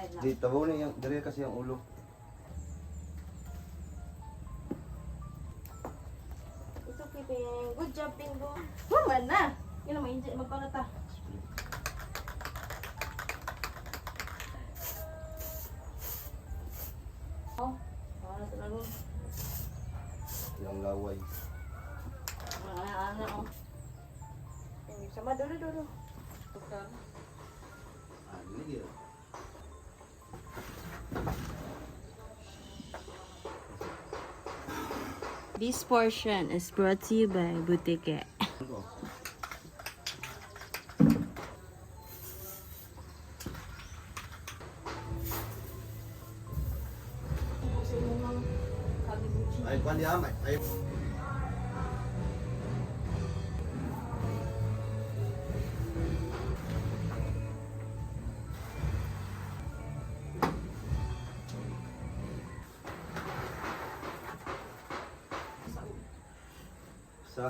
Side na. Di, tabaw na yung, dali kasi ang ulo. It's okay, Ping. Good job, Pingo. Human na! Yan na, ma-enjoy. Magpanata. Oh, para sa laro. Yung laway. Mga ana, oh. Sama dulo dulo. Ah, dili gyud. This portion is brought to you by Butike. Ano? Ay, kwan niya, may, ay. Sa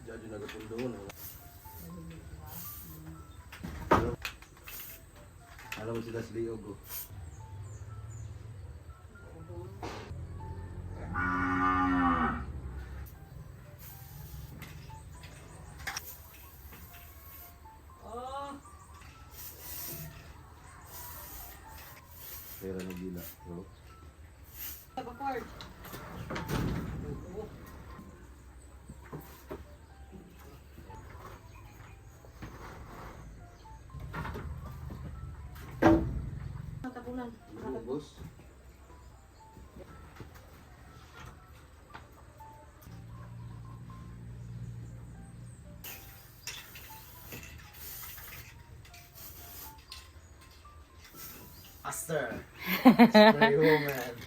Diyan yung nagapundo na. Alam mo sila sa liog oh. Oh, Pera na gila, bro. Record. Natabunan. Ubus. Master. Spray woman.